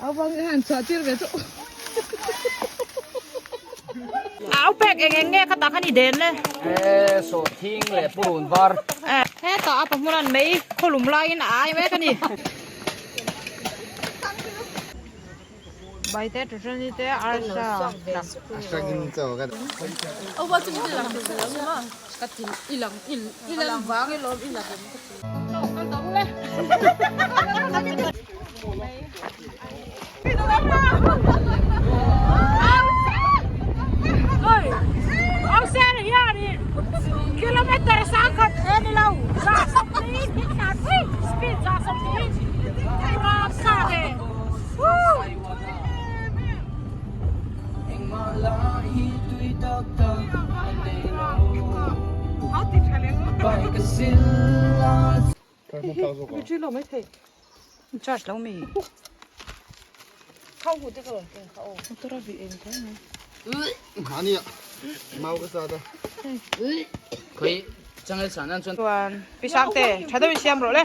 Au pek eng eng nge kha tah khan i den le. E sawhthing leh purun var. E hetah a pahmun an mei khawlum laiin a ai mek a ni. Bai te Tachani te arsa tlak. Charge lo mi. Chuan pi Sangte tha deuhin siam rawh le.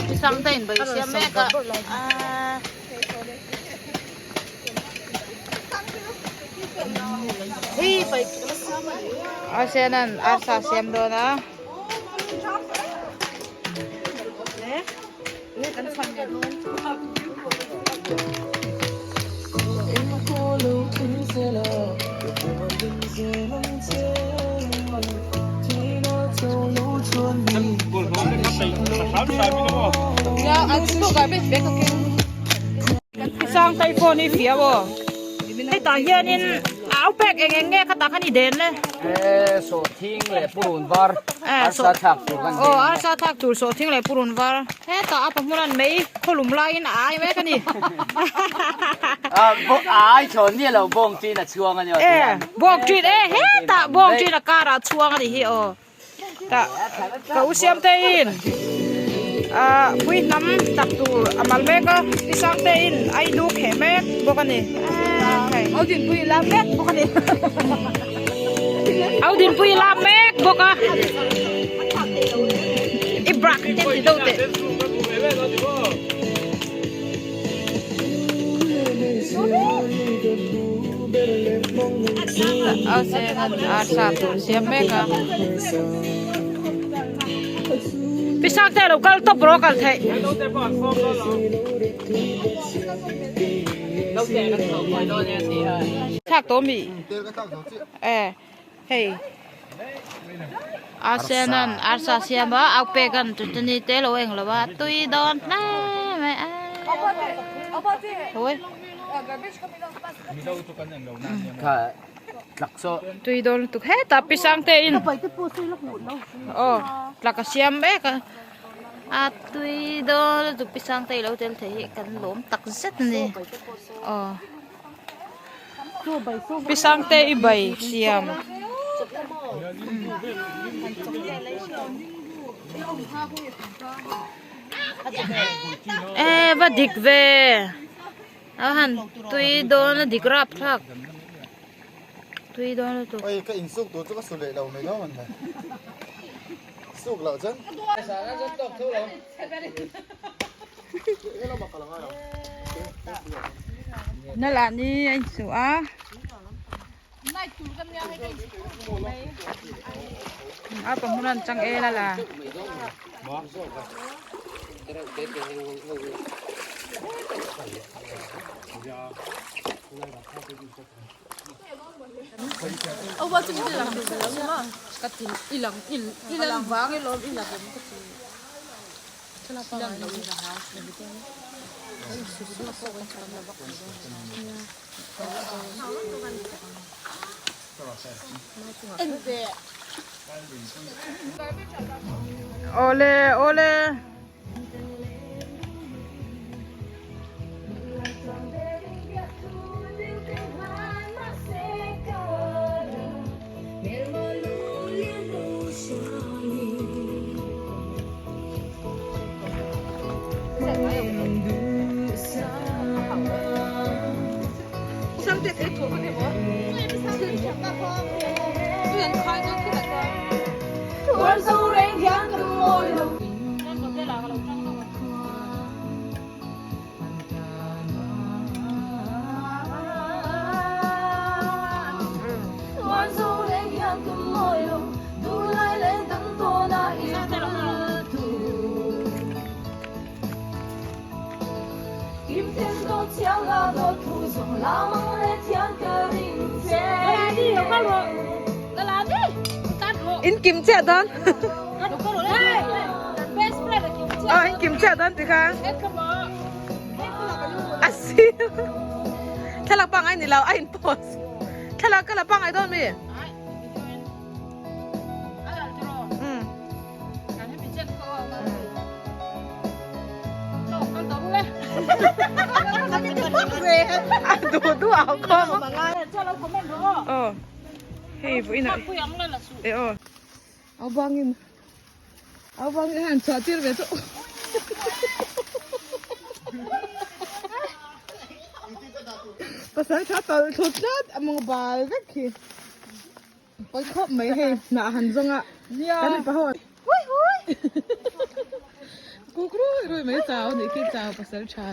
Pi Sangte in bai siam mek a aaa. Arsenan arsa siam dawn a. Sangtei phone hi fiah aw. Hetah hianin au pek eng eng nge khatah khan i den le. E sawhthing leh purun var arsa thlak tur kan den. Aw arsa thlak tur sawhthing leh purun var. Hetah a pahmun an mei khawlum laiin a ai mek a ni. A ai thlawn ni lo bawng chin a chhuang a ni aw. E bawng chin e hetah bawng chin a karah chhuang a ni hi aw. Tah ka u siam te in ah pui hnam tak tur a mal mek a pi sang te in a i lu kheh mek bawk a ni au din pui lam mek bawk a ni au din pui lam mek bawk a i brak te ti deuh teh. Arsa tur siam mek a Pisak te lo kal tawp rawh kal theih Thlak tawh mi e hei Arsenan arsa siam a au pek an chutani te lo eng lo a tui dawn hle mai a Tui dawn lutuk hetah pi Sangte in aw tlak a siam mek a a tui dawn lutuk pi Sangte ilo tel thei hi kan lawm tak zet a ni aw pi Sangte i bai siam. E va dik ve a han tui dawn a dik rap thlak tui dawn lutuk. Oi ka insuk tur chu ka su leh lo mai dawn an suk loh chuan. Na lah ni a insuh a. A pahmun an chang el a la. Awle awle. In kim chiah dawn aw in kim chiah dawn ti kha a si thlalak pangai ni lo a in post thlalak ka la pangai dawn mi. Du du au khom ờ hei vui nè e ờ áo băng in áo băng in hàn chua tir ve chu pasal tha tal thut tlat among bal vek khi Pawi khawp mai hei hnah han zawng a kan mipa ho hui hui kuk rui rui mai chau a nih khi chau pasal tha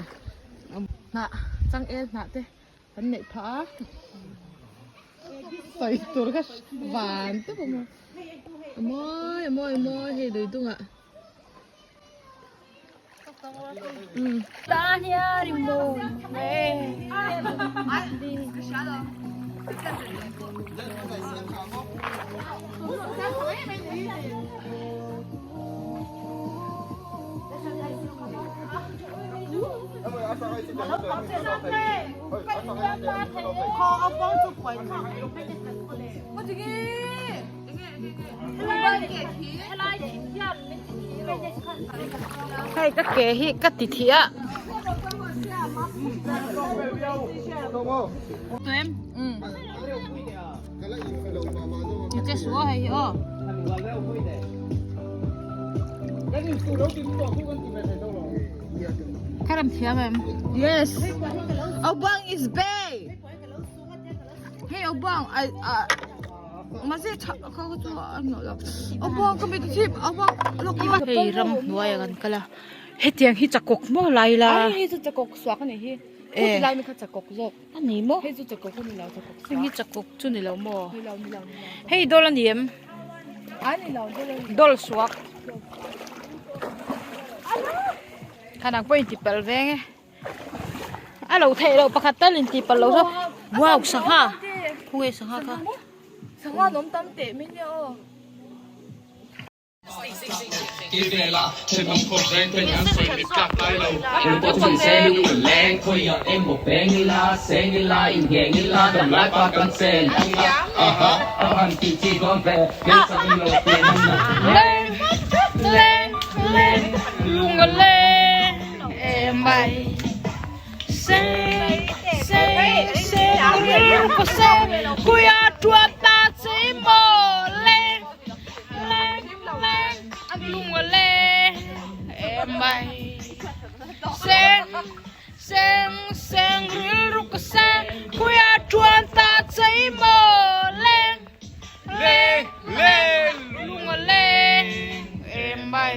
hnah changel hnah te kan neih phah a sawi tur kha van tep a maw a mawi a mawi a mawi hei lui dungah. Hei ka ke hi ka ti thih a. Tuem. Che suo hei hi aw. Kharam thiam em. Yes. Obang is bay. Hei obang a a mahse tha kha kha chu a hnawh lo obang ka mit thip obang Hei ram hnuai ah kan kal a hetiang hi chakawk maw lai la ai hei chu chakawk suak a nih hi e khuti lai mi kha chakawk zawk a ni maw hei chu chakawk a ni lo chakawk hei hi chakawk chu ni lo maw ni lo ni lo ni lo hei dawl a ni em a ni lo dawl a ni dawl suak khanang pawh in ti palh veng e. A lo theih loh pakhat tal in tih palh loh zawk wow sangha khawnge sangha kha sangha an awm tam teh mai nia aw. Leng leng leng lung a leng. Em mai se se se rilru ka se kuia tuan ta chi maw leng leng leng lung a leng em mai seng seng seng rilru ka se kuia tuan ta chi maw leng leng leng lung a leng em mai.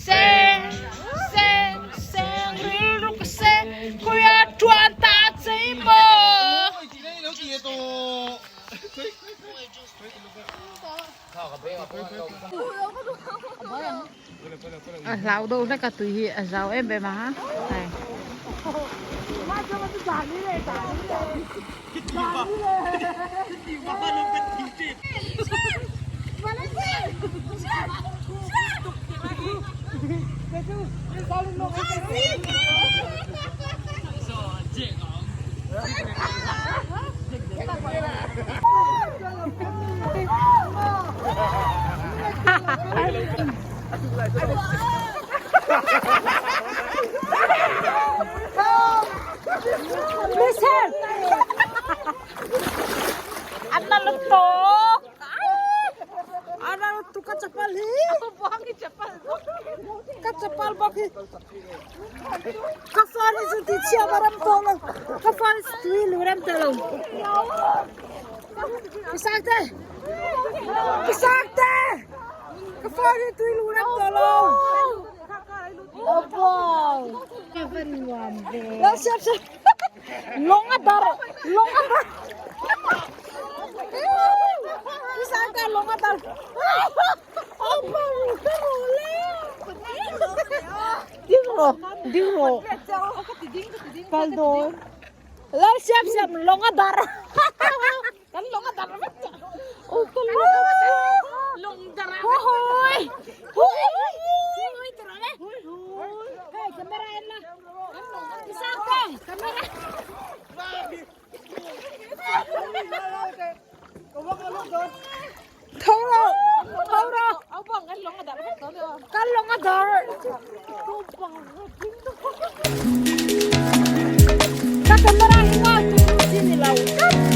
Seng seng seng rilru ka seng khuia tuan ta chei maw. A hlau deuh hlek a tui hi a zau em em a hei. An la lutuk an la lutuk ka chapal hi ka chapal bawk hi ka phone hi chu ti chhiat a rem tawh lo ka phone hi tui lu rem tawh lo Pisangte Pisangte ka phone hi tui lu rem tawh lo Lo siap siap lawng a dar lawng a dar Pisangte lawng a dar Ding rawh ding rawh kal dawn. Lal siam siam lawng a dar kan lawng a dar vek tawh oh ka lawng lawng dar hu hui hui hui hui hui hei camera en la isang te camera tho ro tho ro kan lawng a dar ka camera hi maw tum chi ni lo tlat